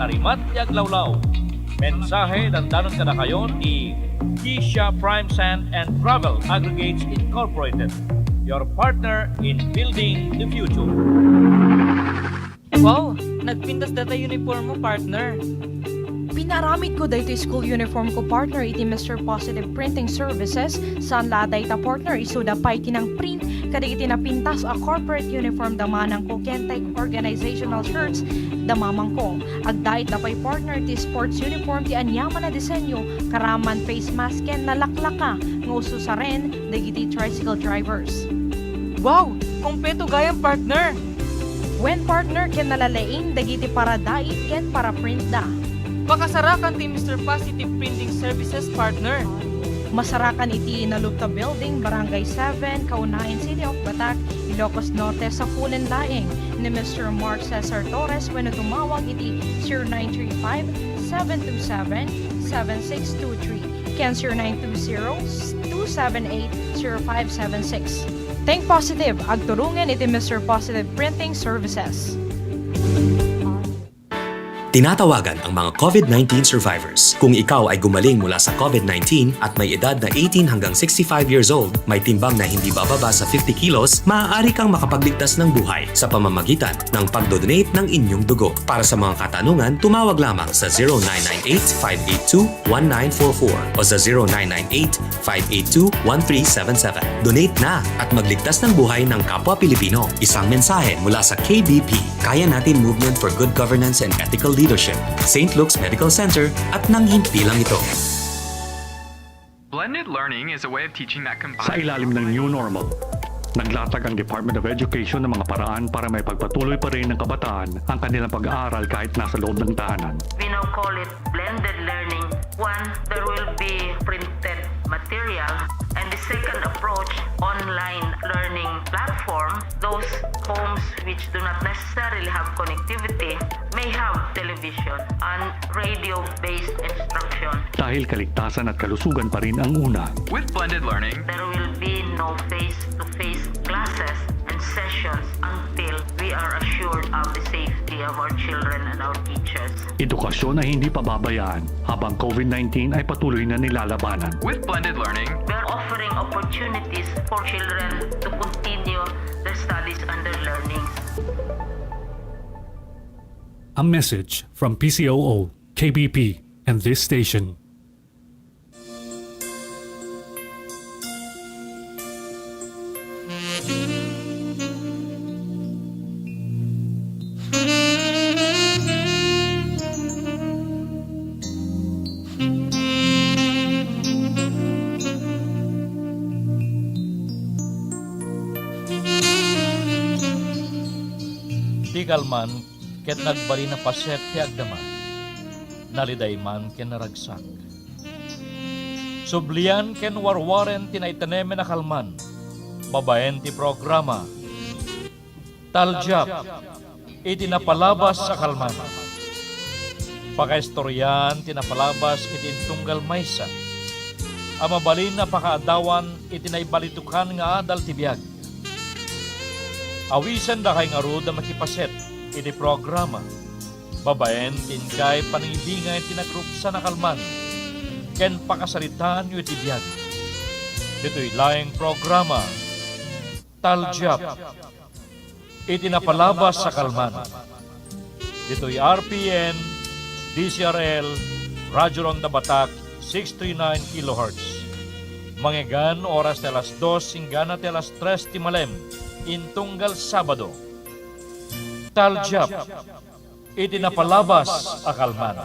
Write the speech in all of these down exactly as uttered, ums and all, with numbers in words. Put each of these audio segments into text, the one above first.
Narimat ti aglawlaw. Mensahe dandanon kadakayo ti Kisha Prime Sand and Gravel Aggregates Incorporated, your partner in building the future. Wow! Nagpintas data uniform mo, partner. Pinaramid ko daytoy school uniform ko, partner, iti Mister Positive Printing Services. Saan la dayta, partner, isuda pay ti nangprint kadagiti napintas a corporate uniform da manangko ken tay organizational shirts da mamangko. Agdait la pay, partner, ti sports uniform ti aniaman a disenyo, karaman face mask ken nalaklaka nga ususaren dagiti tricycle drivers. Wow! Kompleto gayam, partner! Wen, partner, ken nalalaing dagiti paradait ken paraprint da. Pakasarakan ti Mister Positive Printing Services, partner. Masarakan iti Nalupta Building, Barangay seven, Kaunayan, City of Batac, Ilocos Norte, sapulen laeng ni Mister Mark Cesar Torres wenno tumawag iti zero nine three five, seven two seven, seven six two three ken zero nine two zero, two seven eight, zero five seven six. Think positive, agturungen iti Mister Positive Printing Services. Tinatawagan ang mga COVID nineteen survivors. Kung ikaw ay gumaling mula sa COVID nineteen at may edad na eighteen hanggang sixty-five years old, may timbang na hindi bababa sa fifty kilos, maaari kang makapagligtas ng buhay sa pamamagitan ng pagdodonate ng inyong dugo. Para sa mga katanungan, tumawag lamang sa zero nine nine eight, five eight two, one nine four four o sa zero nine nine eight, five eight two, one three seven seven. Donate na at magligtas ng buhay ng kapwa Pilipino. Isang mensahe mula sa K B P, Kaya Natin Movement for Good Governance and Ethical Leadership, Saint Luke's Medical Center at ng himpilang ito. Blended learning is a way of teaching that combines. Sa ilalim ng new normal, naglatag ang Department of Education ng mga paraan para maipagpatuloy pa rin ng kabataan ang kanilang pag-aaral kahit nasa loob ng tahanan. We now call it blended learning. One, there will be printed material. And the second approach, online learning platform. Those homes which do not necessarily have connectivity may have television and radio-based instruction. Dahil kaligtasan at kalusugan pa rin ang una. With blended learning, there will be no face-to-face classes and sessions until we are assured of the safety of our children and our teachers. Edukasyon ay hindi pababayaan habang COVID nineteen ay patuloy na nilalabanan. With blended learning, we are offering opportunities for children to continue their studies and their learnings. A message from P C O O, K B P, and this station. Ti kalman ket nagbalin a paset ti agdama. Naliday man ken naragsak. Sublian ken warwaren ti naitanemen a kalman babaen ti programa Talgiap iti napalabas a kalman. Pakaistoriaan ti napalabas iti intunggal maysa a mabalin a pakaaddawan iti naibalitokan nga adal ti biag. Awisan dakay ngarud a makipaset iti programa babaen ti inkay panangibingay ti nagruksan a kalman ken pakasaritaanyo iti biag. Ditoy laeng programa, Talgiap iti napalabas a kalman. Ditoy R P N, D C R L, Radyo Ronda Batac, six three nine kilohertz. Mangeggan oras ti alas dos inggana ti alas tres ti malem, intunggal Sabado. Talgiap iti napalabas a kalman.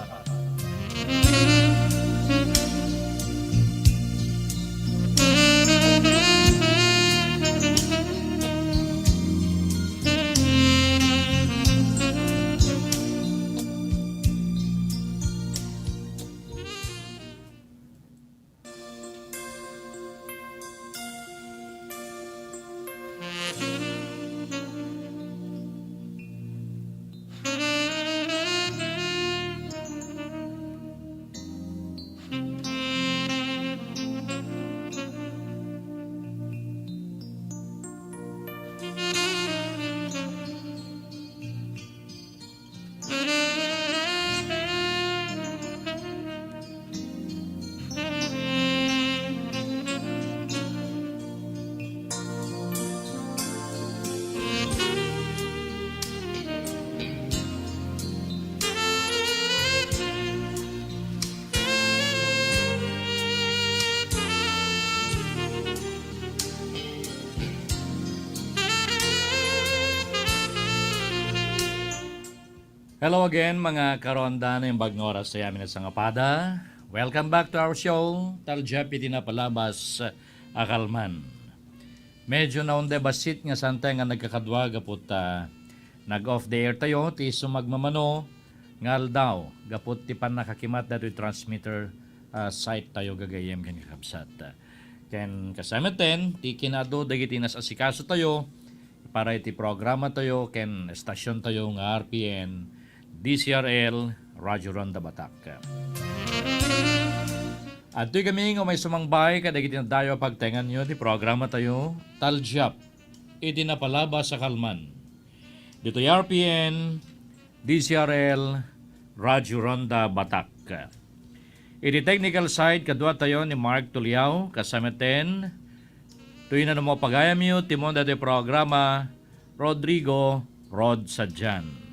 Hello again, mga karonda, naimbag nga oras tayo amin a sangapada. Welcome back to our show, Taljap iti Napalabas a Kalman. Medyo naunday bassit nga santa nga nagkakadua gapu ta nag-off the air tayo ti sumagmamano nga aldaw gapu ti pannakakimat datoy transmitter, ah, site tayo gagayyem ken kakabsat. Ken kasamaten, ti kinaadu dagiti nas-asikaso tayo para iti programa tayo ken estasyon tayo nga R P N, D C R L, Radyo Ronda Batak. Adtoy kami nga may sumangbay kadagiti nadayo a pagtaenganyo ti programa tayo, Taljap iti Napalabas a Kalman. Ditoy R P N, D C R L, Radyo Ronda Batak. Iti technical side, kadua tayo ni Mark Tuliao, kasamaten, toy na no mapagayamyo, timon dati programa, Rodrigo Rod Sadian.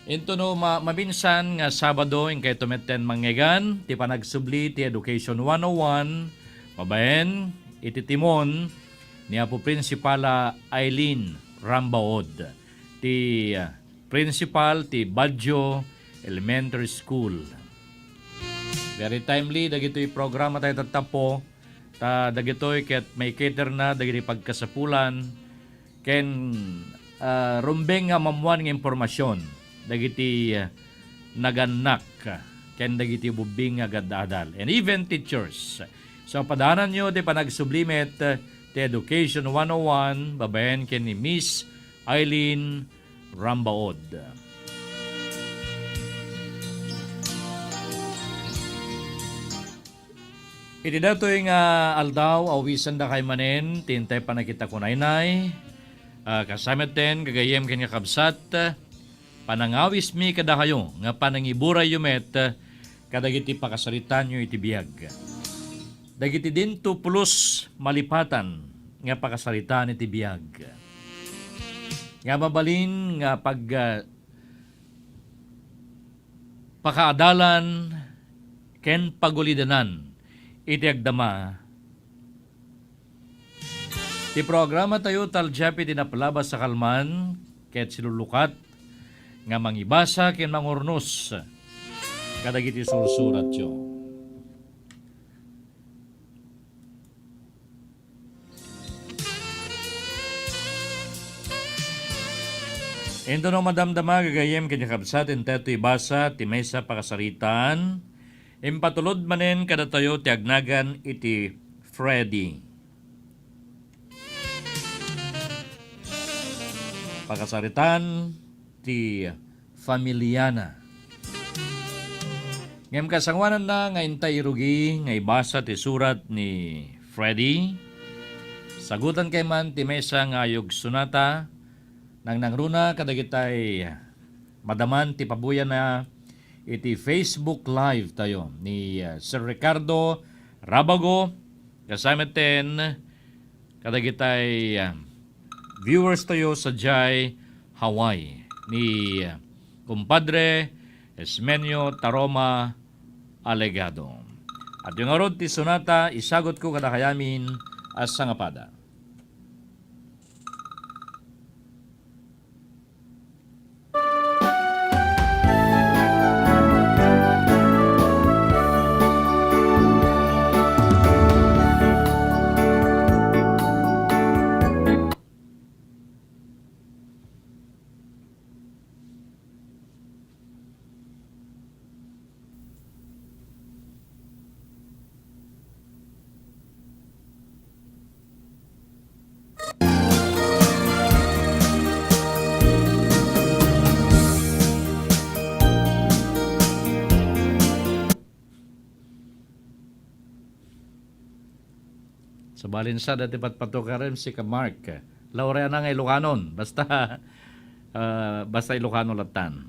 Intono ma-, maminsan nga Sabado, inkay tumeten mangngeggan ti panagsubli ti Education one oh one, babaen iti timon ni Apo Principala Eileen Rambaud, ti, ah, principal ti Badio Elementary School. Very timely dagitoy programa tayo tattappo, ta dagitoy ket may cater na dagiti pagkasapulan ken, ah, rumbeng nga maammuan nga impormasyon dagiti, ah, nagannak ken dagiti ubbing nga agad-adal, and even teachers. So, padananyo ti panagsubli met, ah, ti Education one oh one babaen ken ni Miss Eileen Rambaud. Iti datoy nga aldaw, awisendakay manen ti intay pannakitako unay, ah, kasamaten, gagayyem ken kakabsat, panangawismi kadakayo nga panangiburayyo met kadagiti pakasaritaanyo iti biag. Dagiti dinto pulos malipatan nga pakasaritaan iti biag. Nga mabalin nga pag-, ah, pakaadalan ken pagulidanan iti agdama ti programa tayo, Taljap iti Napalabas a Kalman, ket silulukat nga mangibasa ken mangurnos kadagiti sursuratyo. Intono madamdama, gagayyem ken kakabsat, intay ibasa ti maysa pakasaritaan. Impatulod manen kadatayo ti agnagan iti Freddy. Pakasaritaan ti familiana. Ngem kasangoananna nga intay irugi nga ibasa ti surat ni Freddy, sagutan kay man ti maysa nga ayog sonata, nangnangruna kadagitay madaman ti pabuyanna iti Facebook Live tayo ni, uh, Sir Ricardo Rabago, kasamaten kadagitay, ah, viewers tayo sadiay Hawaii ni, ah, kumpadre Esmenio Taroma Alegado. Adtoy ngarud ti sonata, isagutko kadakayamin a sangapada. Sabali sa dati patpatukarem si ka Mark. Laureana nga Ilokanon. Basta, ah, basta Ilokano latan.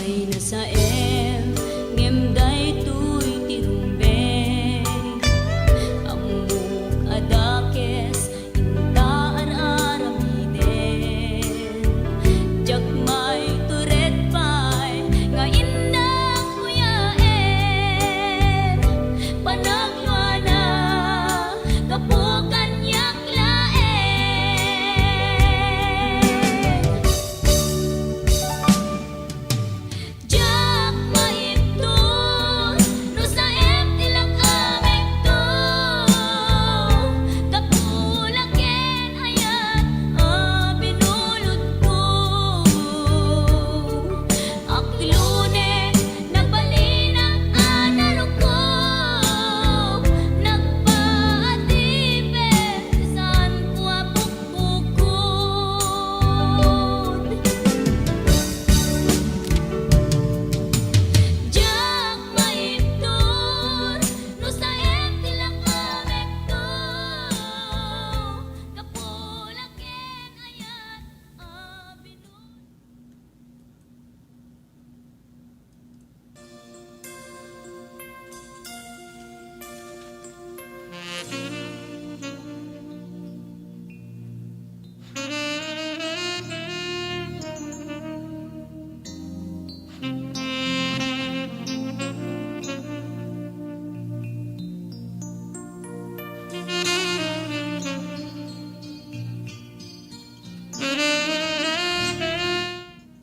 Nasaem, ngem daytoy ti rumbeng. Ammok a dakes, inta ar-aramiden. Diak maitured pay nga innak kuyaem. Panagluana, gapu kaniak laeng. Diak maibtur no saem ti lak-amekto. Gapu la ken ayat a binulodko. Aklone, nagbalinak a naruko. Nagpaatipet, saanko a bukod. Diak maibtur no saem ti lak-amekto. Gapu la ken ayat a binu-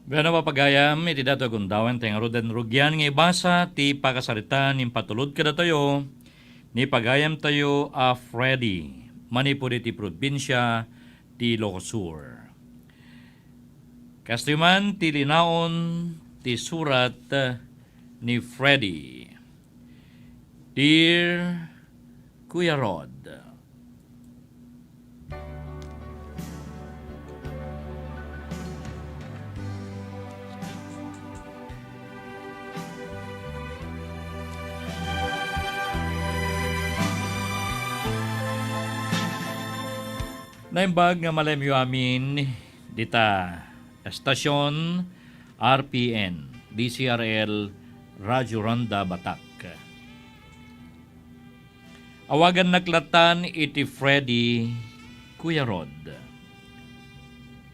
Bueno, pagayam, iti datoy a gundaway, ti ngaruden rugian nga ibasa ti pakasaritaan impatulod kadatayo ni pagayamtayo a Freddy, manipud iti probinsia ti Ilocos Sur. Kastoy man ti linaon ti surat ni Freddy. Dear Kuya Rod, naimbag nga malayamyo amin dita estasion R P N, D C R L, Radyo Randa, Batak. Awagannak latan iti Freddy, Kuya Rod.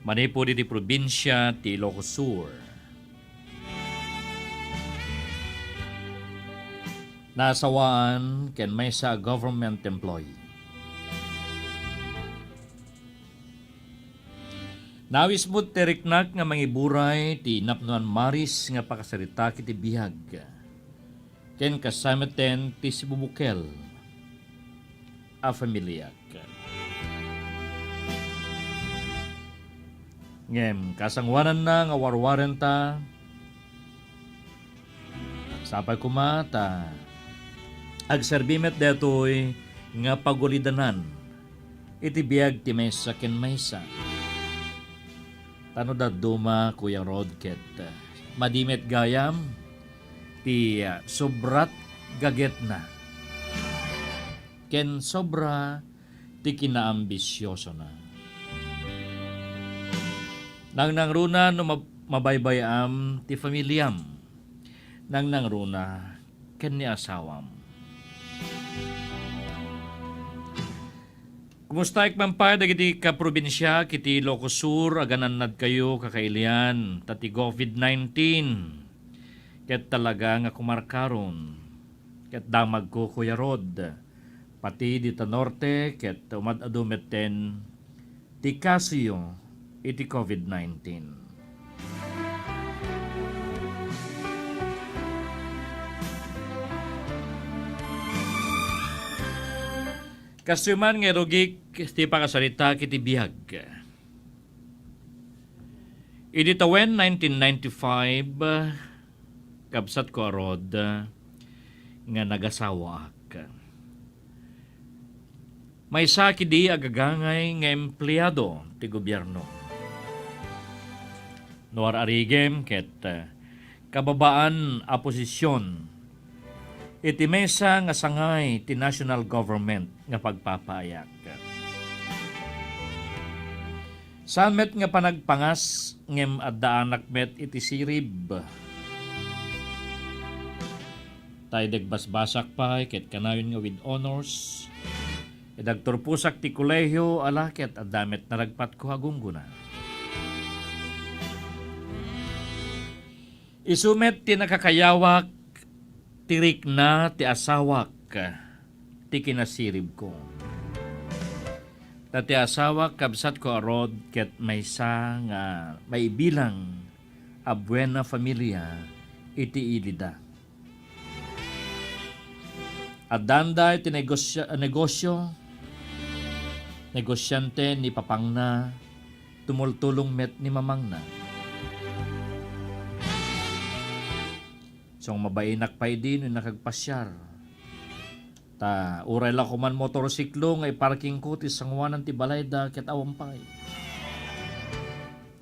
Manipud iti probinsia ti Ilocos Sur. Naasawaan ken maysa a government employee. Nawismo ti riknak nga mangiburay ti napnoan maris nga pakasaritak iti biag. Ken kasay metten ti sibubukel a familiak. Ngem kasangoananna nga warwarenta, sapay koma ta agserbi met daytoy nga pagulidanan iti biag ti maysa ken maysa. Ta no dadduma, Kuya Rod, ket, ah, madi met gayam ti, ah, sobrat gagetna ken sobra ti kinaambisiosona. Nangnangruna no mab-, mabaybay-am ti familiam. Nangnangruna ken ni asawam. Kumustaek man pay dagiti kaprobinsiak iti Ilocos Sur a ganannadkayo kakailian ta ti covid nineteen ket talaga nga kumarkaron. Ket damagko, Kuya Rod, pati dita norte ket umad-adu metten ti kasoyo iti covid nineteen. Kastoy man nga irugik ti pakasaritak iti biag. Idi tawen nineteen ninety-five, kabsatko a Rod, nga nagasawaak. Maysaak idi agagangay nga empleado ti gobierno. No ar-arigem ket, eh, kababaan a posisyon iti maysa nga sangay ti national government nga pagpapaayak. Saan met nga panagpangas ngem addaanak met iti sirib. Ta idi agbasbasak pay ket kanayon nga with honors, idi agturposak ti kolehio, ala ket adda met naragpatko a gunggona. Isu met ti nakakayawak ti rikna ti asawak ti kinasiribko. Ta ti asawak, kabsatko a rod, ket maysa nga maibilang a buena familia iti ilida. Addanda iti negosyo, negosyo, negosiante ni papangna, tumultulong met ni mamangna. Sung mabainak pay idi no nakagpasiar. Ta uray la koman motorsiklo nga iparkingko ti sangoanan ti balayda ket awan pay.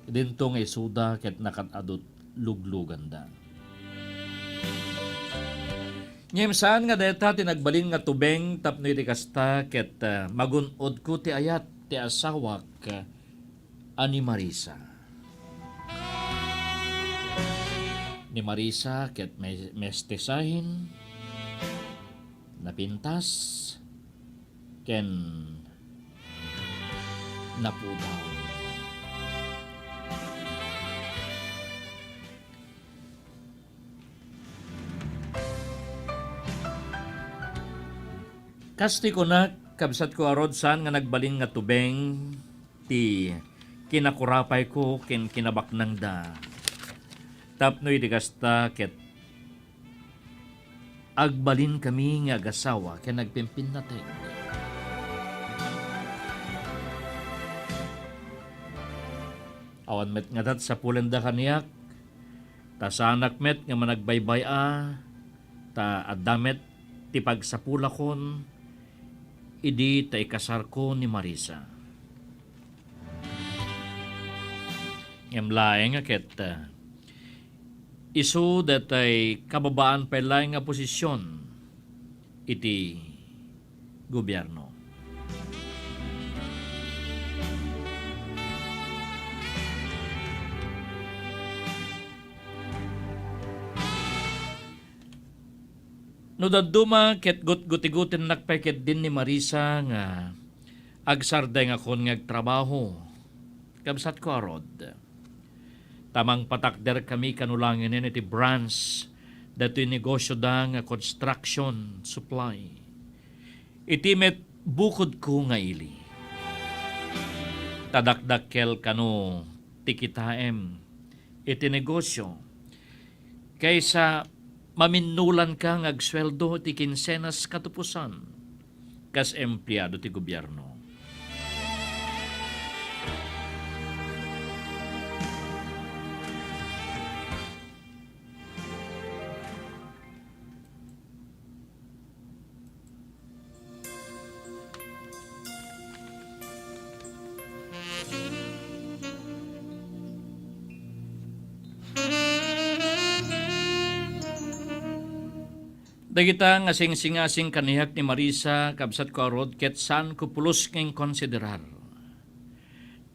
Idinto nga isuda ket nakat-adut lugluganda. Ngem saan nga dayta ti nagbalin nga tubeng tapno iti kasta ket, ah, magun-odko ti ayat ti asawak, ah, a ni Marisa. Ni Marisa ket me-, mestizahin, napintas, ken napudaw. Kas ti kunak, kabsatko a rod, saan nga nagbalin nga tubeng ti kinakurapayko ken kinabaknangda. Tapno iti kasta ket agbalinkami nga agasawa ken agpimpinnateg. Awan met ngadat sapulenda kaniak, ta saanak met nga managbaybay-a, ta adda met ti pagsapulakon idi ta ikasarko ni Marisa. Ngem laeng a ket, ah, isu daytay kababaan pay laeng nga posisyon iti gobierno. No dadduma ket gutgutigutennak pay ketdin ni Marisa nga agsardengakon nga agtrabaho. Kabsatko a rod, ta mangpatakderkami kano langinen iti branch datoy negosioda nga construction supply. Iti met bukodko nga ili. Ta dakdakkel kano ti kitaem iti negosio, kaysa maminnulanka nga agsueldo iti kinsenas katuposan kas empleado ti gobierno. Dagita nga singsingasing kaniak ni Marisa, kabsatko a rod, ket saanko pulos nga inkonsiderar.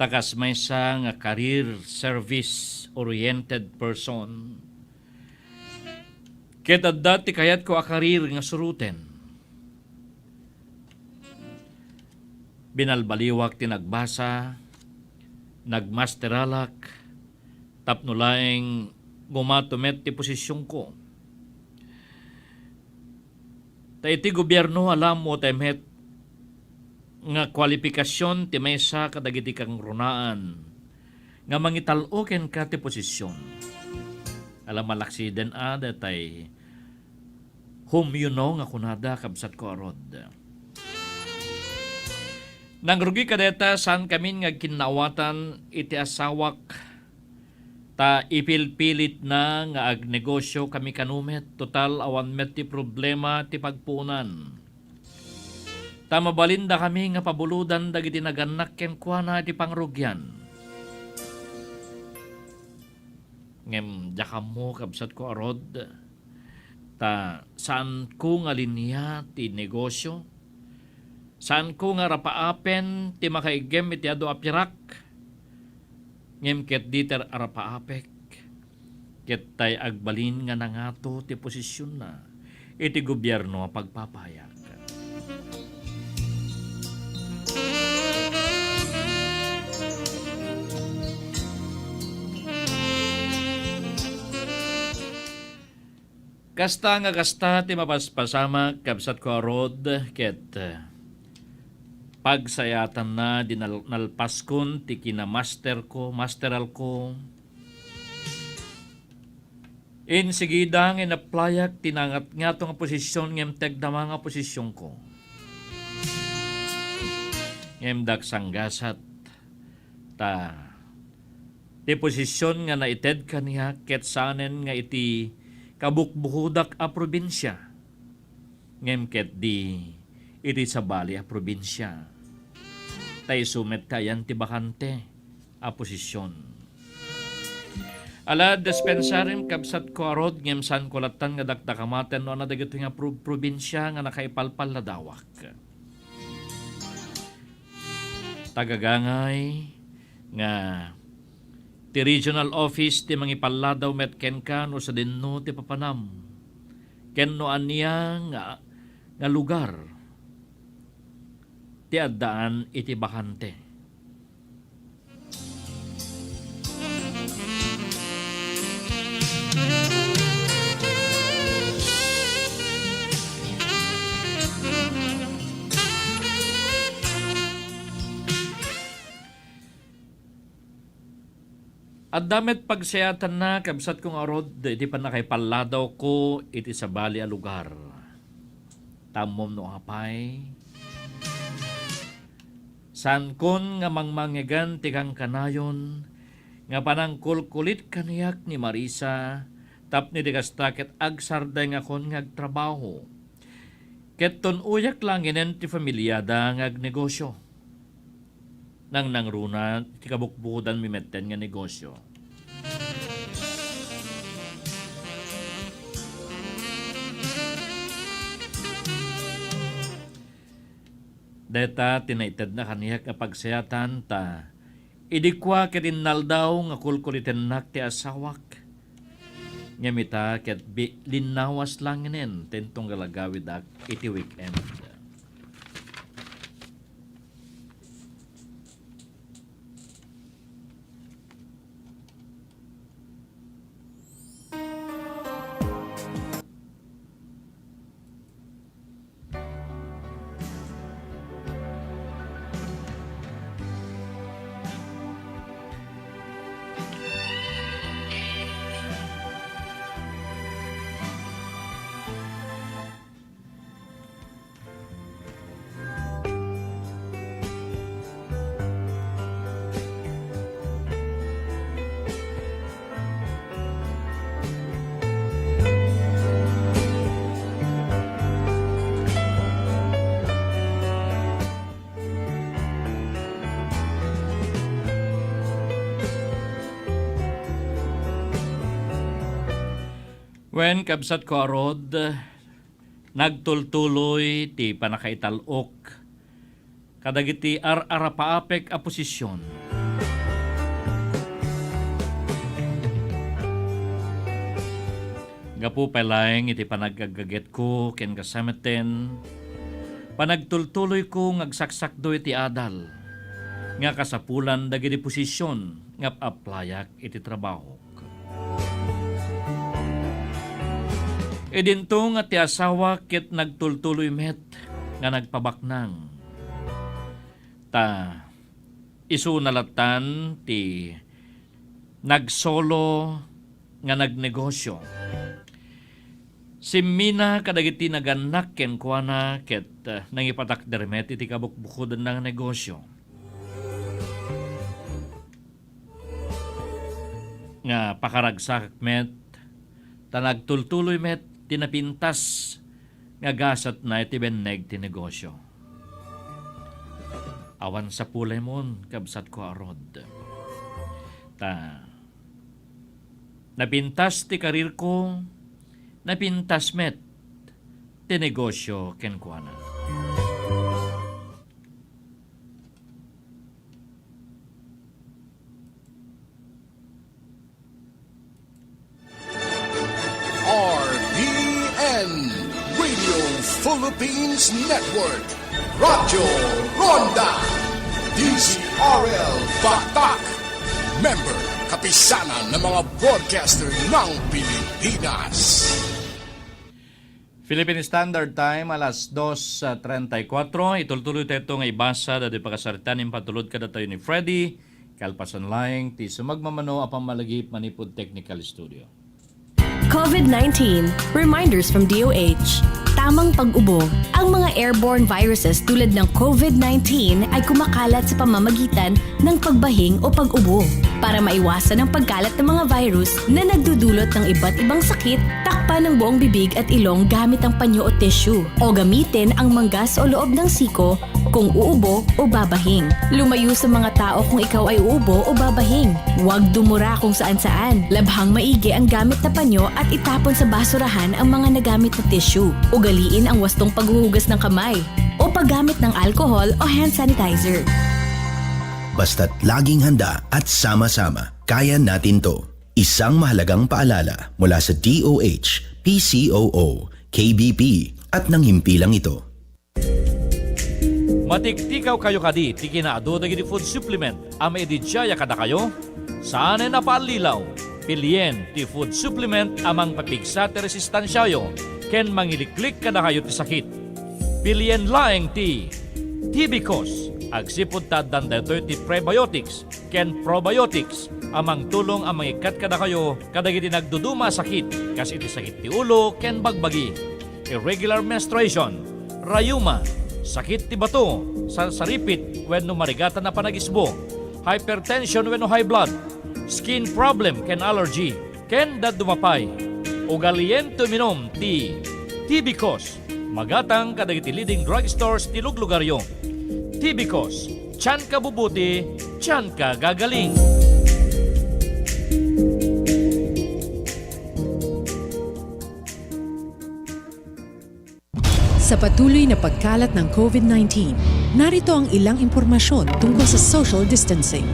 Ta kas maysa nga career service oriented person, ket adda ti kayatko a career nga suroten. Binalbaliwak ti nagbasa, nagmasteralak, tapno laeng gumato met ti posisionko. Ta iti gobierno, alammo ti met nga kwalipikasion ti maysa kadagiti kangrunaan nga mangital-o kenka ti posision. Ala, malaksiden a datay whom you know nga kunada, kabsatko a rod. Nangrugi kadayta, saankamin nga agkinnaawatan iti asawak, ta ipilpilitna nga agnegosio kami kano met, total awan met ti problema ti pagpuonan. Ta mabalindakami nga pabulodan dagiti nagannak kenkuana iti pangrugian. Ngem diak ammo, kabsatko a rod, ta saanko nga linia ti negosio. Saanko nga arapaapen ti makaiggem iti adu a pirak. Ngem ket di ti arapaapek, ket tay agbalin nga nangato ti posisionna. iti gobierno a pagpapayak. Kasta nga kasta ti mapaspasamak, kabsatko a Rod, ket, eh, pagsayatanna di nal-, nalpaskon ti kinamasterko, masteralko. Insigida nga inaplayak ti nangatngato nga posisyon ngem ti agdama nga posisyonko. Ngem diak sanggasat, ta ti posisyon nga naited kaniak ket saanen nga iti kabukbukodak a probinsia, ngem ket di iti sabali a probinsia. Ta isu met ti ayan ti bakante a posisyon. Ala, dispensarem, kabsatko a Rod, ngem saanko lattan nga dakdakamaten no adda dagitoy nga pro-, probinsia nga nakaipalpalladawak. Tagagangay nga ti regional office ti mangipalladaw met kenka no sadinno ti papanam, ken no ania nga, nga lugar ti addaan iti bakante. Adda met pagsayatanna, kabsatko nga Rod, iti pannakaipaladawko iti sabali a lugar. Ta ammom no apay? Saankon nga mangmangegan ti kankanayon nga panangkulkulit kaniak ni Marisa tapno iti kasta ket agsardengakon nga agtrabaho. Ket tun-oyak langinen ti familiada nga agnegosyo. Nangnangruna ti kabukbukodanmi metten nga negosio. Dayta ti naitedna kaniak nga pagsayatan ta idi kua ket innaldaw nga kulkulitennak ti asawak. Ngem ita ket bi-, linnawas langinen ti inton galagawidak iti weekend. Wen, kabsatko a Rod, nagtultuloy ti pannakaital-ok kadagiti ar-arapaapek a posisyon. Gapu pay laeng iti panagaggagetko ken kasameten, panagtultuloyko nga agsaksakdo iti adal nga kasapulan dagiti posisyon nga ap-aplayak iti trabaho. Idinto nga ti asawa ket nagtultuloy met nga nagpabaknang. Ta isuna lattan ti nagsolo nga nagnegosio. Simmina kadagiti nagannak kenkuana ket, eh, nangipatakder met iti kabukbukodanna nga negosio. Nga pakaragsakak met, ta nagtultuloy met ti napintas nga gasatna iti benneg ti negosio. Awan sapulem, kabsatko a Rod. Ta napintas ti karirko, napintas met ti negosio kenkuana. R T N Philippines Network, Radyo Ronda, D Z R L Batak, member, Kapisanan ng mga Broadcaster ng Pilipinas. Philippine Standard Time, alas dos treinta y cuatro. Itultuloy tayo nga ibasa dagiti pakasaritaan impatulod kadatayo ni Freddy. Kalpasan laeng ti sumagmamano a pammalagip manipud technical studio. COVID nineteen, reminders from D O H. Tamang pag-ubo. Ang mga airborne viruses tulad ng COVID nineteen ay kumakalat sa pamamagitan ng pagbahing o pag-ubo. Para maiwasan ang pagkalat ng mga virus na nagdudulot ng iba't ibang sakit, takpan ang buong bibig at ilong gamit ang panyo o tissue, o gamitin ang manggas o loob ng siko kung uubo o babahing. Lumayo sa mga tao kung ikaw ay uubo o babahing. Huwag dumura kung saan-saan. Labhang maigi ang gamit na panyo at itapon sa basurahan ang mga nagamit na tissue. Ugaliin ang wastong paghuhugas ng kamay o paggamit ng alcohol o hand sanitizer. Basta't laging handa at sama-sama, kaya natin 'to. Isang mahalagang paalala mula sa D O H, P C O O, K B P, at ng himpilang ito. Matiktikawkayo kadi ti kinaadu dagiti food supplement a maididiaya kadakayo? Saanen a paallilaw, pilien ti food supplement a mangpapigsa ti resistensiayo ken mangiliklik kadakayo ti sakit. Pilien laeng ti Tibicos. Agsipud ta addan daytoy ti prebiotics ken probiotics a mangtulong a mangikkat kadakayo kadagiti nagduduma a sakit, kas iti sakit ti ulo ken bagbagi, irregular menstruation, rayuma, sakit ti bato, sarsaripit wenno marigatan a panagisbo, hypertension wenno high blood, skin problem ken allergy, ken dadduma pay. Ugalien ti uminum ti Tibicos. Magatang kadagiti leading drugstores ti luglugaryo. Tibicos, tianka bubuti, tianka gagaling. Sa patuloy na pagkalat ng COVID nineteen, narito ang ilang impormasyon tungkol sa social distancing.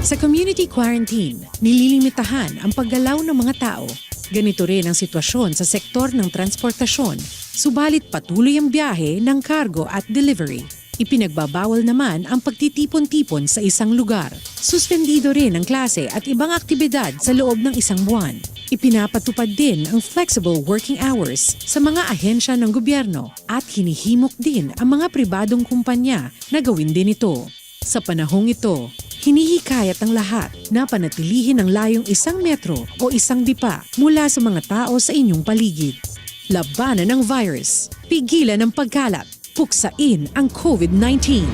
Sa community quarantine, nililimitahan ang paggalaw ng mga tao. Ganito rin ang sitwasyon sa sektor ng transportasyon, subalit patuloy ang biyahe ng cargo at delivery. Ipinagbabawal naman ang pagtitipon-tipon sa isang lugar. Suspendido rin ang klase at ibang aktibidad sa loob ng isang buwan. Ipinapatupad din ang flexible working hours sa mga ahensya ng gobyerno at hinihimok din ang mga pribadong kumpanya na gawin din ito. Sa panahong ito, hinihikayat ang lahat na panatilihin ang layong isang metro o isang dipa mula sa mga tao sa inyong paligid. Labanan ang virus. Pigilan ang pagkalat. Puksain ang COVID nineteen.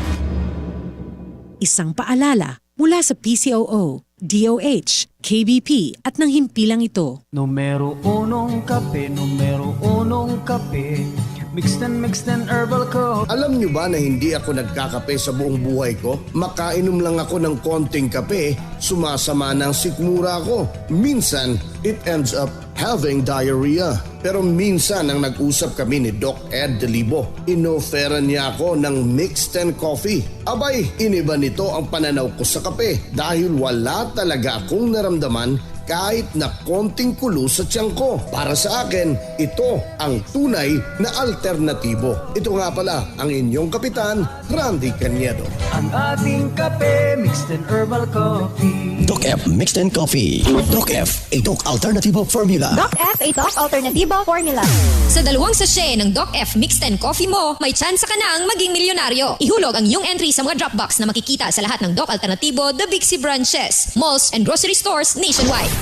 Isang paalala mula sa P C O O, D O H, K B P at ng himpilang ito. Numero unong kape, numero unong kape. Mixed and mixed and herbal ko. Alam nyo ba na hindi ako nagkakape sa buong buhay ko? Makainom lang ako ng konting kape, sumasama na ang sikmura ko. Minsan, it ends up having diarrhea. Pero minsan nang nag-usap kami ni Doc Ed Delibo, inofferan niya ako ng mixed and coffee. Abay, iniba nito ang pananaw ko sa kape dahil wala talaga akong naramdaman kahit na konting kulo sa tiyan ko. Para sa akin, ito ang tunay na alternatibo. Ito nga pala ang inyong kapitan, Randy Cañedo. Ang ating kape, mixed and herbal coffee. Doc F Mixed and Coffee. Doc F, a Doc Alternativo Formula. Doc F, a Doc Alternativo Formula. Sa dalawang sachet ng Doc F Mixed and Coffee mo, may tsansa ka nang maging milyonaryo. Ihulog ang iyong entry sa mga drop box na makikita sa lahat ng Doc Alternativo, The Big C branches, malls, and grocery stores nationwide.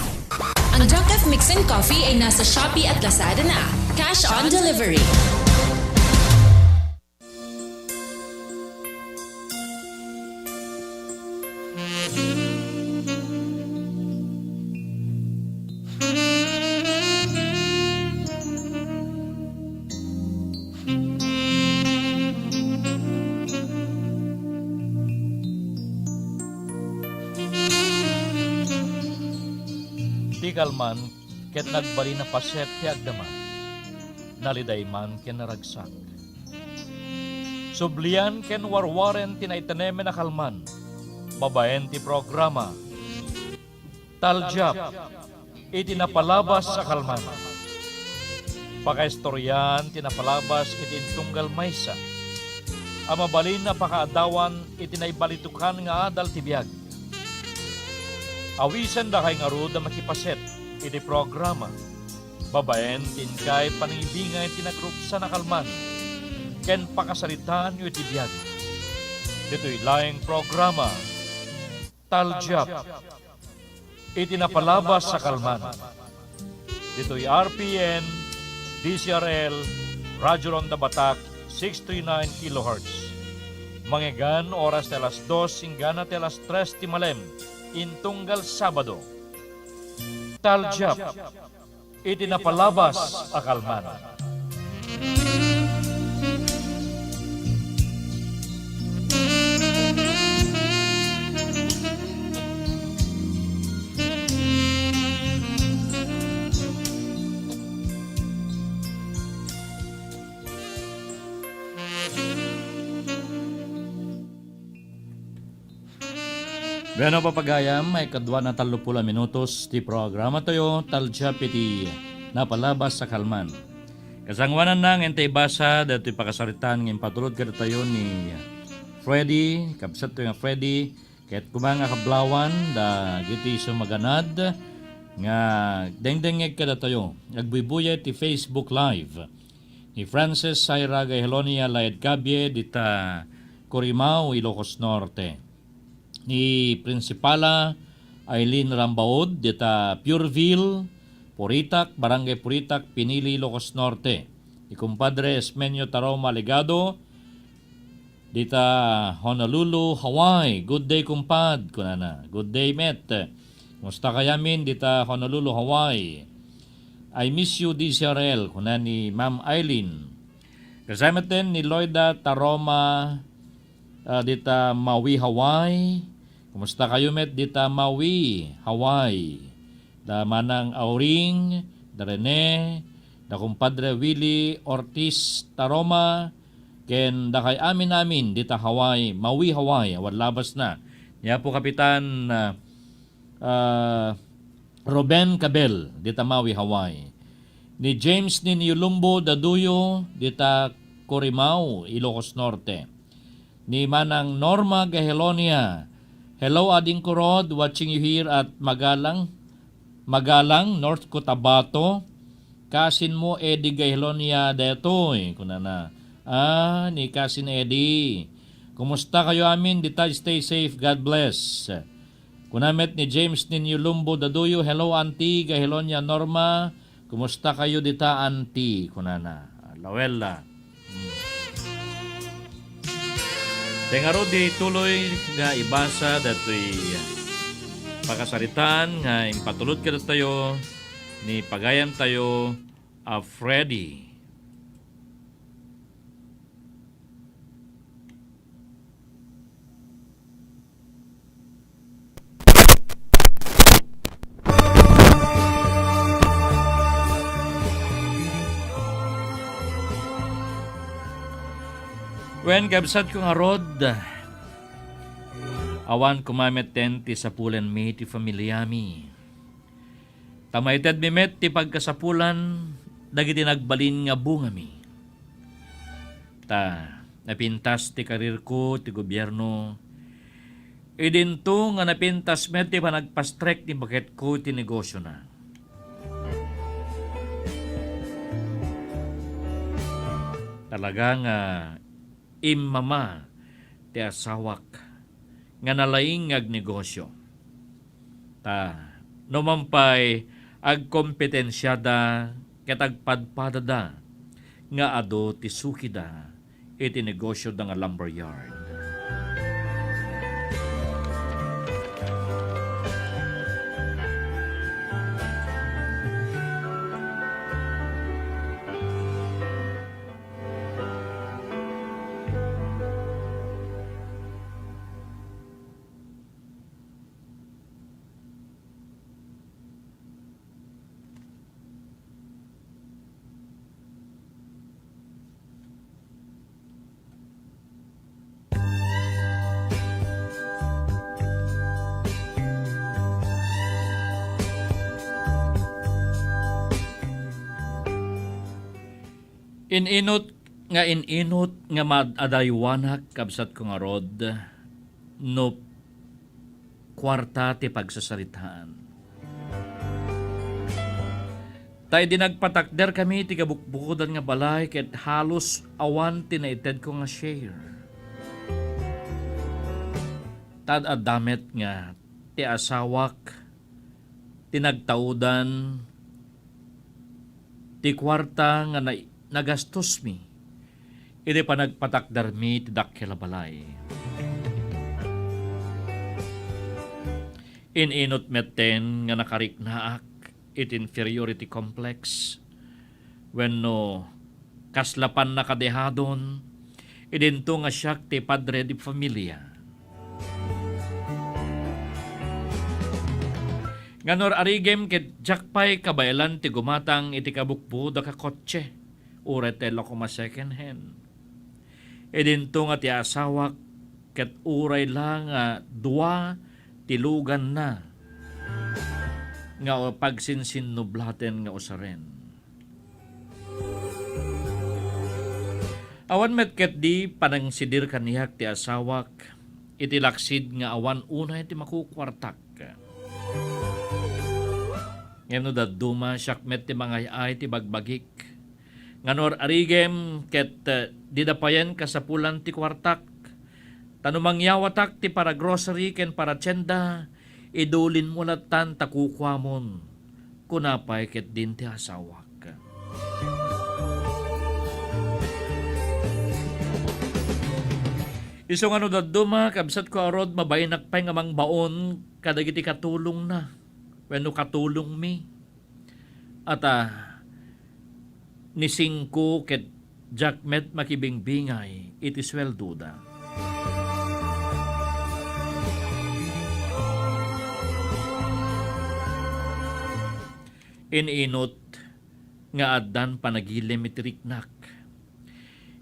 Ang Doc F Mixed and Coffee ay nasa Shopee at Lazada na. Cash on delivery. Ti kalman ket nagbalin a paset ti agdama. Naliday man ken naragsak. Sublian ken warwaren ti naitanemen a kalman babaen ti programa Talgiap iti Napalabas a Kalman. Pakaistoriaan ti napalabas iti intunggal maysa a mabalin a pakaaddawan iti naibalitokan nga adal ti biag. Awisendakay ngarud a makipaset iti programa babaen ti inkay panangibingay ti nagruksan a kalman ken pakasaritaanyo iti biag. Ditoy laeng programa, Talgiap iti napalabas a kalman. Ditoy R P N, D C R L, Radyo Ronda Batak, six three nine kilohertz. Mangeggan oras ti alas dos inggana ti alas tres ti malem, intunggal Sabado. Talgiap iti napalabas a kalman. Bueno, papagayam, ay kadua na tallo pulo a minutos ti programa tayo, Talgiap iti napalabas a kalman. Kasangoanan na nga intay basa datoy pakasaritaan nga impatulod kadatayo ni Freddy, kabsat tayo nga Freddy, ket kuma nga kablawan, dagiti sumaganad nga dengdengngeg kadatayo, agbuybuya ti Facebook Live. Ni Francis Saira Gahelonia Laed Cabie dita Corimao, Ilocos Norte. Ni Principala Eileen Rambaud dita Pureville, Puritak, Barangay Puritak, Pinili, Ilocos Norte. Ni Kumpadre Esmenio Taroma Legado dita Honolulu, Hawaii. "Good day, kumpad," kunana. "Good day met. Kumusta kayamin dita Honolulu, Hawaii?" "I miss you, D C R L," kuna ni Ma'am Eileen. Kasama ten ni Loida Taroma, ah, dita Maui, Hawaii. "Kumusta kayo met dita Maui, Hawaii?" Da Manang Auring, da Rene, da Kumpadre Willie Ortiz Taroma, ken dakay amin-amin dita Hawaii, Maui, Hawaii, awan labasna. Ni Apo Kapitan, ah, ah, Ruben Cabel, dita Maui, Hawaii. Ni James Ninio Lumbo Daduyo, dita Corimao, Ilocos Norte. Ni Manang Norma Gahelonia. "Hello, Ading Kurod, watching you here at Magalang, Magalang, North Cotabato. Cousin mo, Eddie Gahelonia, detoy," kunana. Ah, ni Cousin Eddie. "Kumusta kayo amin dita? Stay safe. God bless." Kuna met ni James Ninio Lumbo Daduyo, "Hello, Auntie Gahelonia Norma. Kumusta kayo dita, Auntie?" kunana. Lawella. Hmm. Ten ngarud, ituloy nga ibasa datoy pakasaritaan nga impatulod kadatayo ni pagayam tayo a Freddy. Wen, kabsatko ngarud, awan koma met ten ti sapulenmi ti familiami. Ta maitedmi met ti pagkasapulan dagiti nagbalin nga bungami. Ta napintas ti karirko ti gobierno, idinto nga napintas met ti panagpastrek ti baketko ti negosiona. Talaga nga immama ti asawak nga nalaing nga agnegosio. Ta, no man pay, agkompetensiada ket agpadpadada nga adu ti sukida iti negosioda nga lumber yard. In-inut nga in-inut nga maad-adaywanak, kabsatko ngarud, no kuarta ti pagsasaritaan. Ta idi nagpatakderkami iti kabukbukodan nga balay ket halos awan ti naitedko nga share. Ta ad-adda met nga ti asawak ti nagtaudan ti kuarta nga na-, nagastosmi iti panagpatakdermi ti dakkel a balay. In-inut metten nga nakariknaak iti inferiority complex wenno kasla pannakadehadon, idinto nga siak ti padre di familia. Nga no ar-arigem ket diak pay kabaelan ti gumatang iti kabukbukodak a kotse, uray ta ella koma second hand. Idinto nga ti asawak ket uray la nga dua ti luganna nga pagsinsinnublaten nga usaren. Awan met ketdi panangsidir kaniak ti asawak iti laksid nga awan unay ti makukuartak. Ngem no dadduma, siak met ti mangay-ay ti bagbagik. Nga no ar-arigem ket, eh, dida payen kasapulan ti kuartak. Ta no mangyawatak ti para grocery ken para tienda, idulinmo lattan ta kukuamon, kuna pay ketdin ti asawak. Isu nga no dadduma, kabsatko a rod, mabainak pay nga mangbaon kadagiti katulongna wenno katulongmi. Ata, ni singko ket diak met makibingbingay iti sueldoda. In-inut nga addan panagilem iti riknak.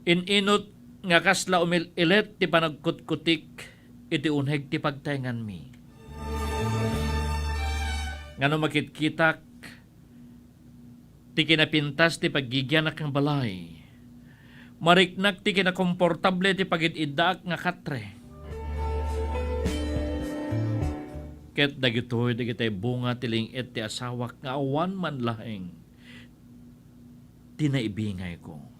In-inut nga kasla umil-ilet ti panagkutkutik iti uneg ti pagtaenganmi. Nga no makitkitak ti kinapintas ti paggigianak nga balay, mariknak ti kinakomportable ti pagid-iddaak nga katre. Ket dagitoy dagiti bunga ti ling-et ti asawak nga awan man laeng ti naibingayko.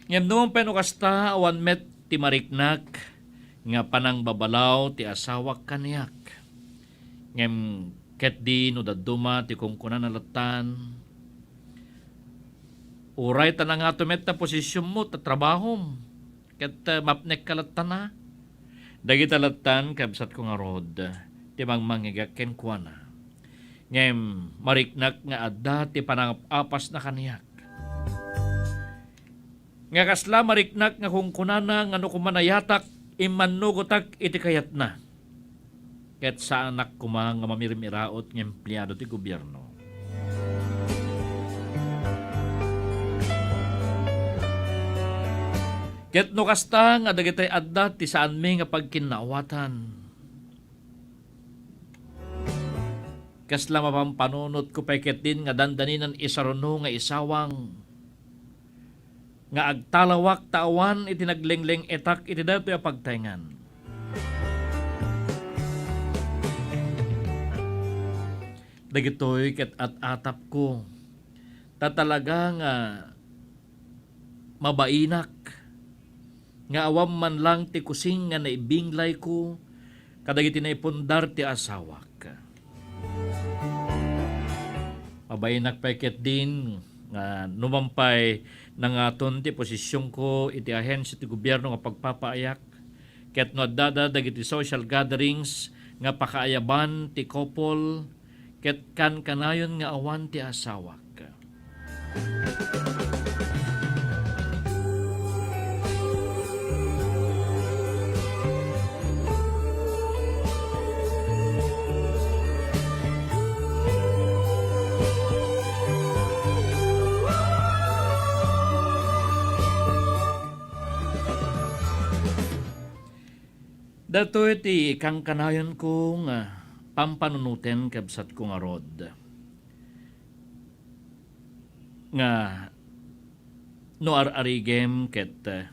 Ngem no mapay no kasta, awan met ti mariknak nga panangbabalaw ti asawak kaniak. Ngem ketdi no dadduma ti kunkunana lattan, uray ta nangato met ta posisionmo, ta trabahom, ket, eh, mapnek ka lattana. Dagita lattan, kabsatko ngarud, ti mangmangngegak kenkuana. Ngem mariknak nga adda ti panangap-apasna kaniak. Nga kasla mariknak nga kunkunana nga no koma nayatak, immannugotak iti kayatna. Ket saanak koma nga mamirmiraot nga empleado ti gobierno. Ket no kasta nga dagitoy adda ti saanmi nga pagkinnaawatan, kasla mapampanunotko pay ketdin nga dandaninan isaruno nga isawang nga agtalawak ta awan iti naglengleng-etak iti daytoy a pagtaengan. Dagitoy ket at-atapko, ta talaga nga mabainak nga awan man lang ti kusing nga naibinglayko kadagiti naipundar ti asawak. Mabainak pay ketdin nga numan pay nangaton ti posisionko iti ahensia ti gobierno nga pagpapaayak, ket no addada dagiti social gatherings nga pakaayaban ti couple, ket kankanayon nga awan ti asawak. Datoy ti kankanayonko nga pampanunoten, kabsatko ngarud, nga no ar-arigem ket, eh,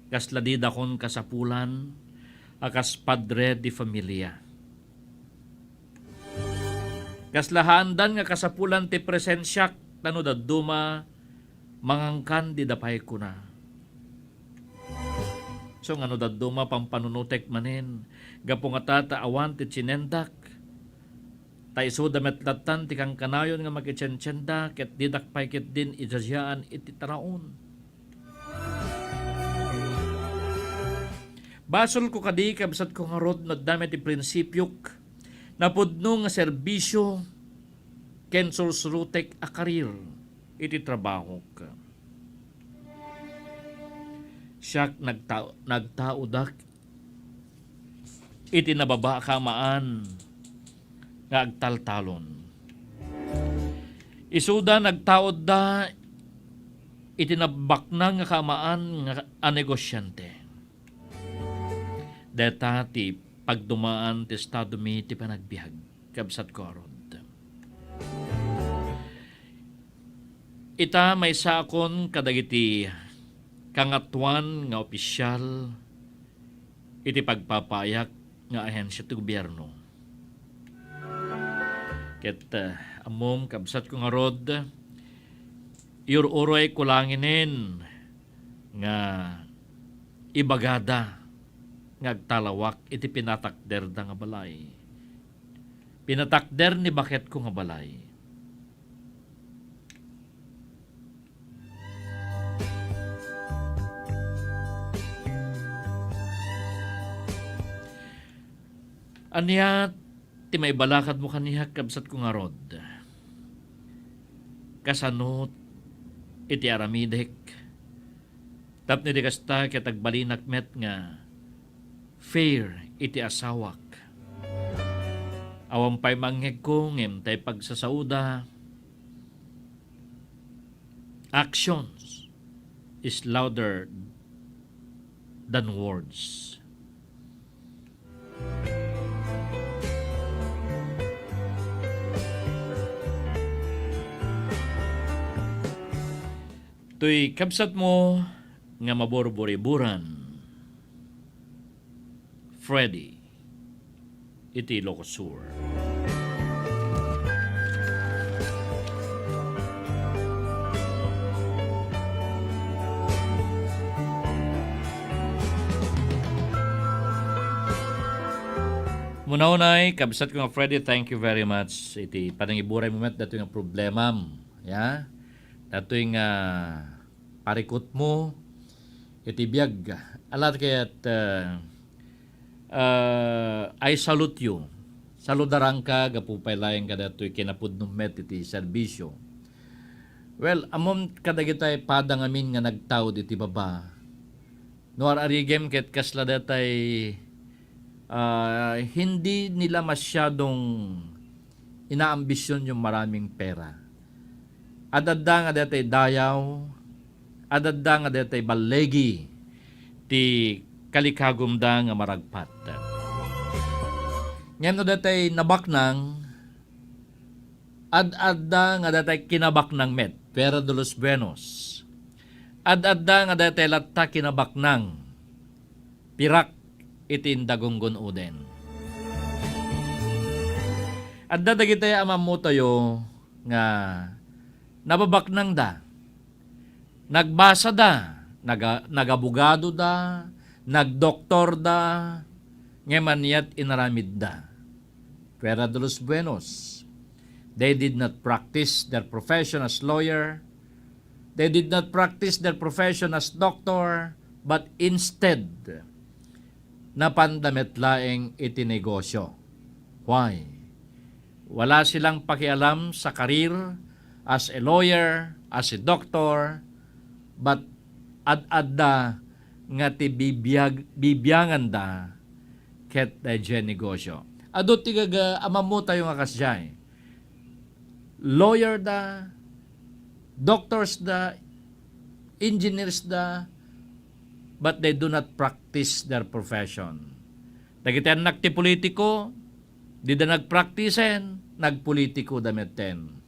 kasla didakon kasapulan a kas padre de familia. Kasla haandan nga kasapulan ti presensiak, ta no dadduma, mangangkan dida pay kuna. So, nga no dadduma, pampanunotek manen, gapu ngata ta awan ti tsinendak. Ta isuda met lattan ti kankanayon nga makitsentsenda, ket didak pay ketdin idiadiaan iti taraon. Basolko kadi, kabsatko ngarud, no adda met ti prinsipiok, napudno nga serbisio ken sursurotek a karir iti trabahok. Siak nagta-, nagtaodak iti nababa a kaamaan nga agtaltalon. Isuda nagtaodda iti nabaknang nga kaamaan nga a negosiante. Deta ti pagdumaan ti estadomi ti panagbiag, kabsatko ngarud. Ita, maysaakon kadagiti kangatoan nga opisial iti pagpapaayak nga ahensia ti gobierno. Ket, eh, ammom, kabsatko ngarud, iyur-uroyko langinen nga ibagada nga agtalawak iti pinatakderda nga balay. Pinatakder ni baketko nga balay. Ania ti maibalakadmo kaniak, kabsatko ngarud? Kasano iti aramidek? Tapno iti kasta, ket agbalinak met nga fair iti asawak. Awan pay mangngegko, ngem tay pagsasaoda, actions is louder than words. Toy kabsatmo nga maburburiburan, Freddy, iti Ilocos Sur. Muna unay, kabsatko nga Freddy, thank you very much iti panangiburaymo met datoy nga problemam, ya. Datoy nga parikutmo iti biag. Ala ket, uh, uh, I salute you. Saludaranka gapu pay laeng kadatoy kinapudnom met iti serbisio. Well, ammom kadagitay pada ngamin nga nagtaud iti baba. No ar-arigem ket kasla datay, ah, hindi nila masyadong inaambision yung maraming pera. Ad-adda nga datay dayaw, ad-adda nga datay ballegi ti kalikagumda nga maragpat. Ngem no datay nabaknang, ad-adda nga datay kinabaknang met, Fuera de los Buenos. Ad-adda nga datay latta kinabaknang, pirak iti inda gunggun-oden. Adda dagiti amammotayo nga nababaknangda. Nagbasada, naga-, nagabogadoda, nagdoktorda, ngem aniat inaramidda? Fuera de los buenos. They did not practice their profession as lawyer. They did not practice their profession as doctor, but instead, napanda met laeng iti negosyo. Why? Wala silang pakialam sa career as a lawyer, as a doctor, but ad-adda nga ti bibiag-, bibianganda ket daydiay negosyo. Adu ti gaga-, amammotayo nga kasdiay. Lawyer da, doctors da, engineers da, but they do not practice their profession. Dagiti annak ti politiko, dida nagpraktisen, nagpolitiko da metten.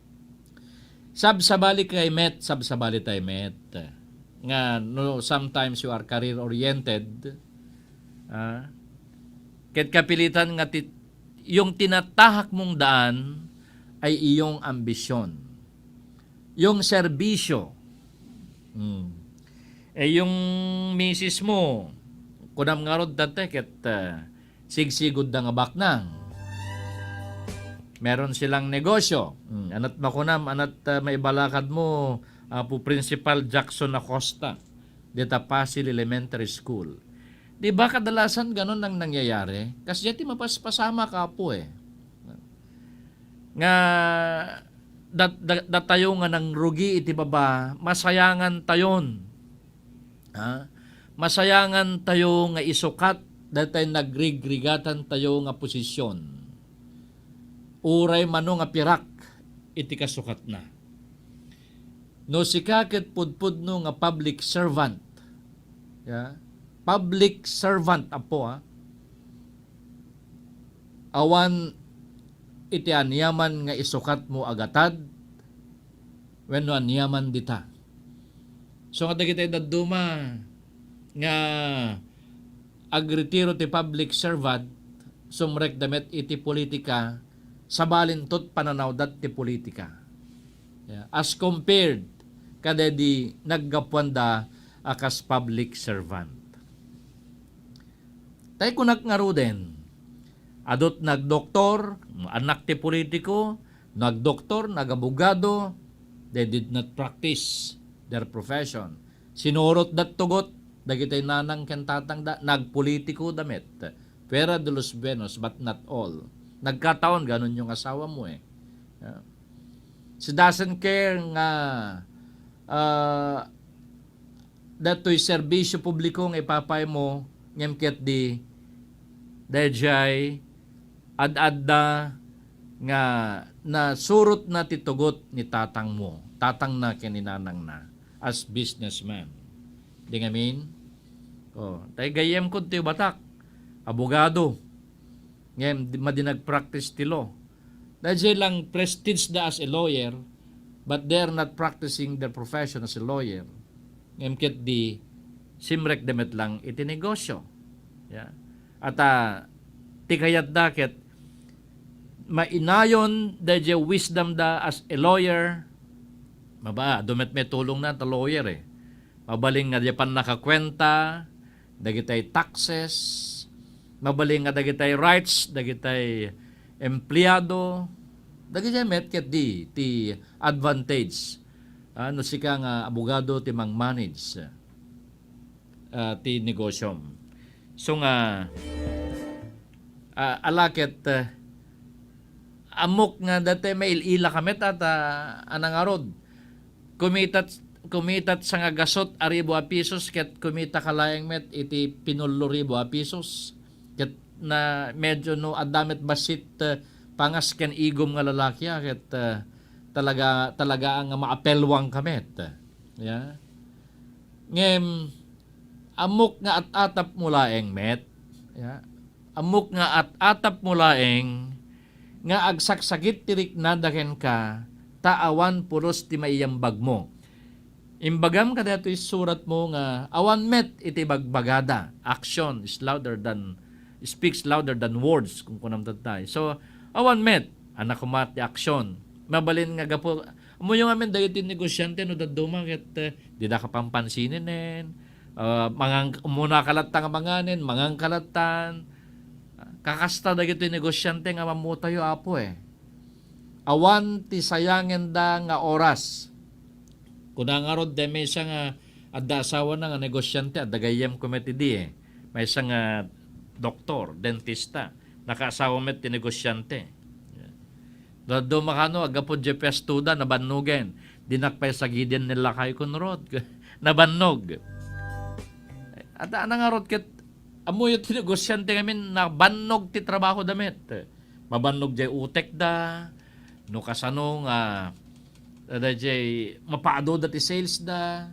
Sabsabali kay met, sabsabali tay met. Nga, no, sometimes you are career-oriented, ah, ket kapilitan nga ti, yung tinatahak mong daan ay iyong ambisyon. Yung serbisyo. Hmm. Eh, yung misis mo, kunam ngarud dati ket, ah, sigsigud da nga baknang. Meron silang negosyo. Hmm. Anat makunam, anat, ah, maibalakad mo, Apo Principal Jackson Acosta, dita Pasil Elementary School. Di ba kadalasan ganon ang nangyayari? Kasi ti mapaspasamak, Apo, eh. Nga dat-, dat-, datayo nga nangrugi iti baba, masayangan tayon. Ha? Masayangan tayo nga isukat datay nagrigrigatan tayo nga posisyon. Uray mano nga pirak iti kasukatna. No sika ket pudpudno nga public servant, ya, public servant, Apo, ha? Awan iti aniaman nga isukat mo a gatad wenno aniaman dita. So nga dagiti dadduma nga agretiro ti public servant, sumrekda met iti politika, sabalintot pananawda ti politika. Yeah. As compared kadaydi naggapuanda a kas public servant. Tay kunak ngaruden, adut nagdoktor, annak ti politiko, nagdoktor, nagabogado, they did not practice their profession. Sinurot dat tugot, dagiti nanang ken tatangda, nagpolitiko da met. Fuera de los buenos, but not all. Nagkataon, ganun yung asawa mo eh. Yeah. She doesn't care nga, ah, datoy serbisyo publiko nga ipapay mo, ngem ket di, dayjay ad-adda nga nasurot na ti tugot ni tatang mo, tatang na ken ni nanang na, as businessman. Di ngamin? Oh, tay gayyem kod ti batak, abogado. Ngem, di, madi nagpractice ti law. Dayjay lang prestige da as a lawyer, but they are not practicing their profession as a lawyer. Ngem ket di, simrek da met lang iti negosyo. Yeah. At, ah, ti kayat da ket mainayon dayjay wisdom da as a lawyer. Maba, adu met may tulong na ta lawyer eh. Mabalin nga di pannakakwenta, dagitay taxes, mabalin nga dagitay rights, dagitay empleyado, dagitay met ket di ti advantage. Ah, no sika nga abogado ti mang-manage, ah, ti negosyom. So nga, ah, ala ket, ah, ammok nga dati mail-ila ka met at, ah, a nangarud. Kumitat, kumitat sangagasut a ribu a pisos ket kumita ka laeng met iti pinullo ribu a pisos. Ket na medyo no adda met bassit, eh, pangas ken igum nga lalaki, ah, ket, eh, talaga, talaga nga maapelwang ka met. Ya. Ngem, ammok nga at-atap mo laeng met. Ya. Ammok nga at-atap mo laeng nga agsaksakit ti riknada kenka, ta awan pulos ti maiyambag mo. Imbagam kadaytoy surat mo nga awan met iti bagbagada. Action is louder than, speaks louder than words, kung kunam tattay. So, awan met, anak koma ti action. Mabalin nga gapu, ammoyo ngamin dagiti negosyante no dadduma ket, eh, dida ka pampansinen, ah, mangang-, umuna ka latta nga manganen, mangan ka lattan. Kakasta dagiti negosyante nga mammutayo, Apo, eh. Awan ti sayangenda nga oras. Kuna ngarud, daydi maysa nga adda asawana nga negosyante, adda gayyem ko met idi, eh. Maysa nga doktor, dentista, nakaasawa met ti negosyante. Dadduma kano, aggapu diay piastoda, nabannogen. Dinak pay sagiden ni lakay ko ngarud. Nabannog. At, a, nangarud ket, ammoyo ti negosyante ngamin, nabannog ti trabahoda met. Mabannog diay utekda, no kasano nga, dayjay mapadoda ti salesda.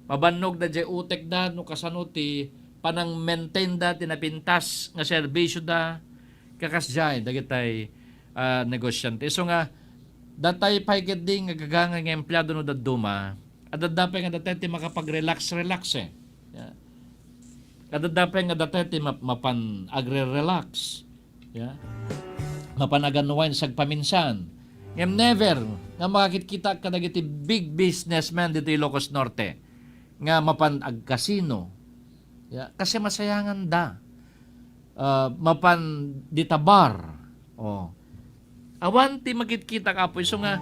Mabannogda diay utekda, no kasano ti panang-maintain da ti napintas nga serbisyo da, kakasdiay dagitay, ah, negosyante. Isu nga, datay pay ketdi nga gagangay nga empleyado no dadduma, adda pay nga datay ti makapag-relax-relax, eh. Yeah. Adda pay nga datay ti map-, mapan agre-relax. Yeah. Mapan agan-unwind sagpaminsan. Ngem never nga makakitkita kadagiti big businessman dito Ilocos Norte nga mapan agkasino. Yeah. Kasi masayangan da. Ah, mapan dita bar. Oh. Awan ti makitkitak, Apo, isu nga,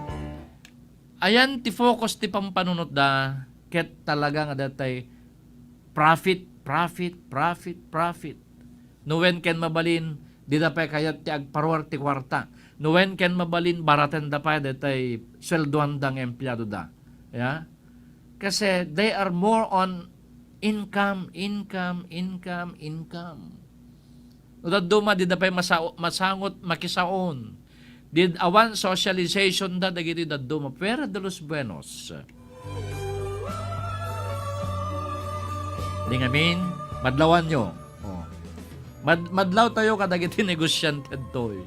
ayan ti focus ti pampanunotda, ket talaga nga datay profit, profit, profit, profit. No wen ken mabalin, dida pay kayat ti agparuar ti kuarta. No wen ken mabalin, baratenda pay datay sueldoanda nga empleadoda. Ya? Kasi they are more on income, income, income, income. No dadduma, dida pay masa-, masangot, makisaon. Did awan socialization da dagiti dadduma. Fuera de los buenos. Di ngamin, madlawanyo. Oh. Mad-, madlaw tayo kadagiti negosyante ditoy.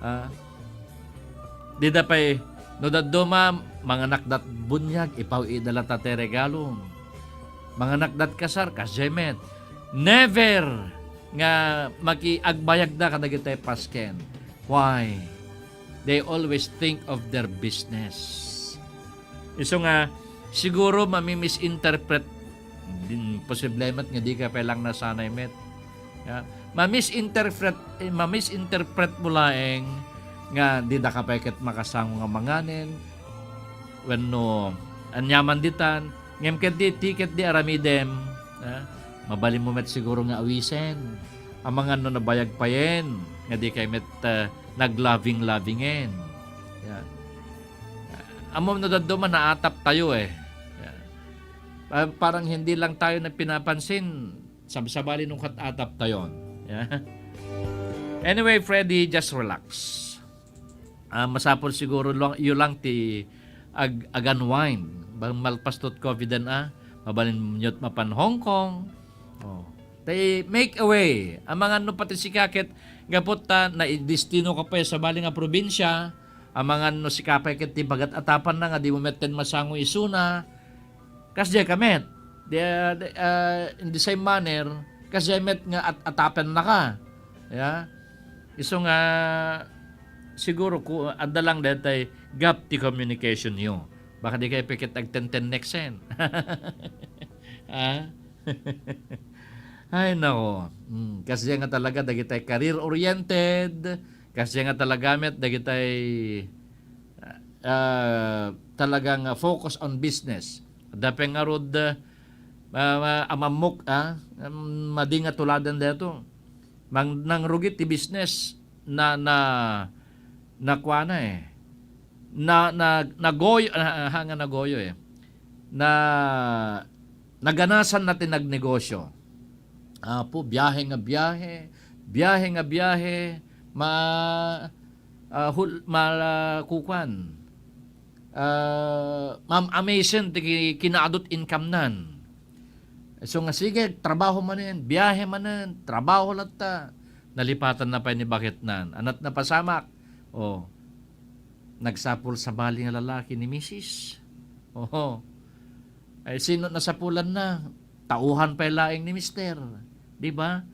Ah. Dida pay, no dadduma, manganakdat buniag, ipaw-ida latta ti regalo. Manganakdat kasar, kasdiay met. Never nga maki-, agbayagda kadagiti pasken. Why? They always think of their business. Isu nga, siguro mami-misinterpret, din, posible met nga di ka pay lang nasanay met. Ya, ma-misinterpret, eh, ma-misinterpret mo laeng nga dida ka pay ket makasango nga manganen, wenno aniaman ditan, ngem ket di, ti ket di aramidem, ah, mabalin mo met siguro nga awisen. Amangan no nabayag payen, nga di kay met, ah, nagloving-lovingen. Ya. Ammom no dadduma, naatap tayo eh. Ya. Pa-, parang hindi lang tayo na pinapansin, sabsabali nung kat-atap tayon. Ya. Anyway, Freddy, just relax. Ah, masapul siguro lang, iyo lang ti ag-, ag-unwind. Bang malpas tot COVID-an, ah, mabalin yot mapan Hong Kong. Oh. Tay make a way. Amangan no pati sika ket gapu ta naidestino ka pay sabali nga probinsya, amangan no sika pay ket ti bagat atapan na nga di mo metten masango isuna. Kasdiay ka met. Di, ah, di, ah, in the same manner, kasdiay met nga at-, atapen na ka. Ya. Isu nga, siguro ku-, adda lang detay gap ti communication yo. Baka di kayo pikit agtenten next sen. Ah? Ay, nako. Mm, kasdiay nga talaga, dagitay career-oriented, kasdiay nga talaga met, dagitay, ah, talagang, ah, focus on business. Dapeng ngarud, ah, ah, amammok, ah, um, madi nga tuladan deto. Mang-, nangrugi ti business na, na, nakuana, eh. Na, na, nagoyo, ah, ah, nga nagoyo, eh. Na, naganasan na ti nagnegosyo. Apo, biyahe nga biyahe, biyahe nga biyahe, ma-, ah, hul-, ma-, kukuan, ah, mam-, amazing ti ki-, kinaadut income nan. So nga, sige, trabaho manen, biyahe manen, trabaho latta. Nalipatan na pay ni baketnan. Anat napasamak. Oh. Nagsapul sabali nga lalaki ni misis. Oho. Ay, sino nasapulan na? Tauhan pay laeng ni mister. Di ba?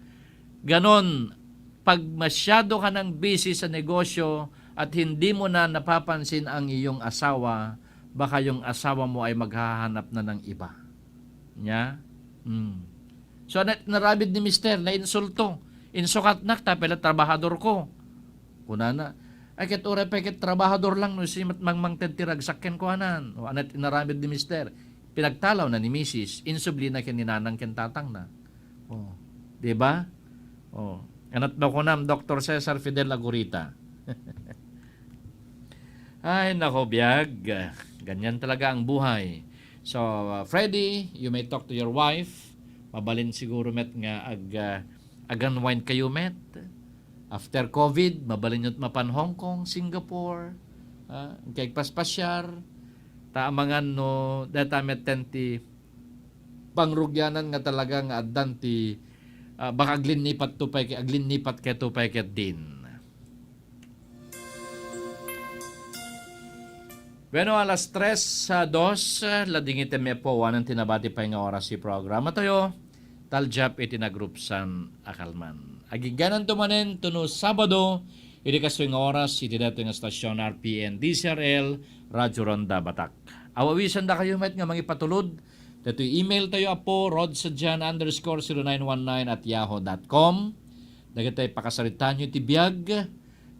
Ganon, pag masyado ka nang busy sa negosyo at hindi mo na napapansin ang iyong asawa, baka yung asawa mo ay maghahanap na ng iba. Nya? Hmm. So, na-, naramid ni mister, nainsulto. Insukatnak, tapila trabahador ko. Kunana, ay, ket uray pay ket trabahador lang no si met mangmangted ti ragsak kenkuanan. O, anat inaramid ni mister? Pinagtalaw na ni misis, insubli na ken ni nanang ken tatang na. O, di ba? O, anat ba kunam, Doktor Cesar Fidel Agurita? Ay, nako, biag. Ganyan talaga ang buhay. So, uh, Freddy, you may talk to your wife. Mabalin siguro met nga ag-, uh, ag-unwind kayo met. After COVID, mabalin yo't mapan Hong Kong, Singapore, ah, kay paspasyar, ta amangan no data met ten ti pangrugianan nga talaga nga addan ti Ah, baka aglinnipat to pay, aglinnipat kayo to pay ket din. Bueno, alas tres, ah, dos, ah, ladingiten mi po, awanen ti nabati pay nga oras ti programa tayo. Taljap iti nagrupsan a kalman. Agingganan to manen, tuno Sabado, iti kastoy nga oras, iti datoy nga stasyon, R P N, D C R L, Radyo Ronda, Batak. Awawisenda kayo met nga mangipatulod, datoy email tayo, apo, rodsadian underscore zero nine one nine at yahoo dot com. Dagitay pakasaritaan yo ti biag,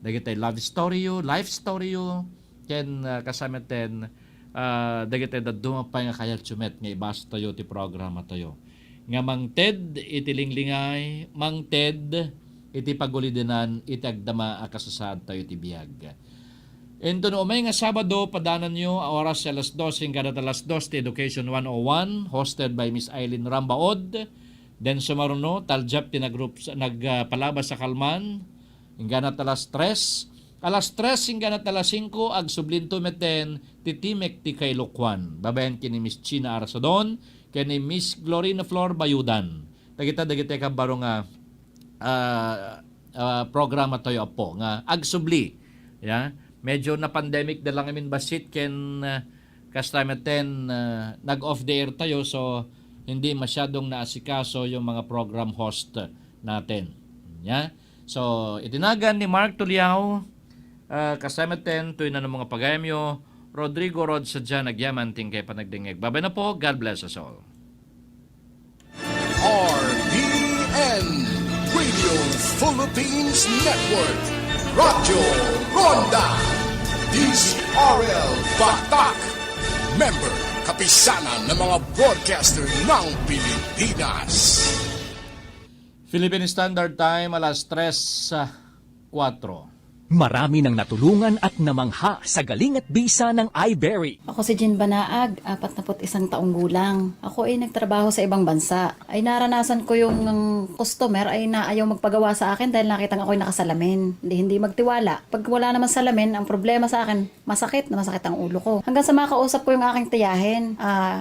dagitay love story yo, life story yo, ken, ah, kasameten, ah, dagitay dadduma pay nga kayatyo met nga ibasa tayo ti programa tayo. Nga mangted iti linglingay, mangted iti pagulidenan iti agdama a kasasaad tayo ti biag. Inton umay nga Sabado, padananyo a oras alas dos, inggana ta alas dos ti Education one oh one, hosted by Miss Eileen Rambaod. Then sumaruno, taljap ti nagrup-, nagpalabas a kalman, inggana ta alas tres. Alas tres, inggana ta alas singko, agsublinto metten ti Timek ti Kailokuan. Babaen ken ni Miss China Arasadon, ken ni Miss Glorina Flor Bayudan. Dagita, dagita kabbaro nga ah, ah, programa tayo, apo, nga agsubli. Ya, medyo na-pandemic da lang amin bassit ken, ah, kasta metten, ah, nag-off the air tayo, so hindi masyadong naasikaso yung mga program host natin. Ya. So, itinagan ni Mark Tuliao, ah, kasta metten, tuyo na nga pagayamyo, Rodrigo Rod Sadya, nagyaman ti inkay panagdingngeg. Babay na po. God bless us all. R P N, Radio Philippines Network, Radyo Ronda, D C R L Batak, member, Kapisanan ng mga Broadcaster ng Pilipinas. Philippine Standard Time, alas tres, ah, kuwatro. Marami nang natulungan at namangha sa galing at bisa ng iBerry. Ako si Jean Banaag, apat na put isang taong gulang. Ako ay nagtrabaho sa ibang bansa. Ay naranasan ko yung customer ay naayaw magpagawa sa akin dahil nakita nga ako'y nakasalamin. Hindi, hindi magtiwala. Pag wala naman salamin, ang problema sa akin, masakit na masakit ang ulo ko. Hanggang sa makausap ko yung aking tiyahin, ah,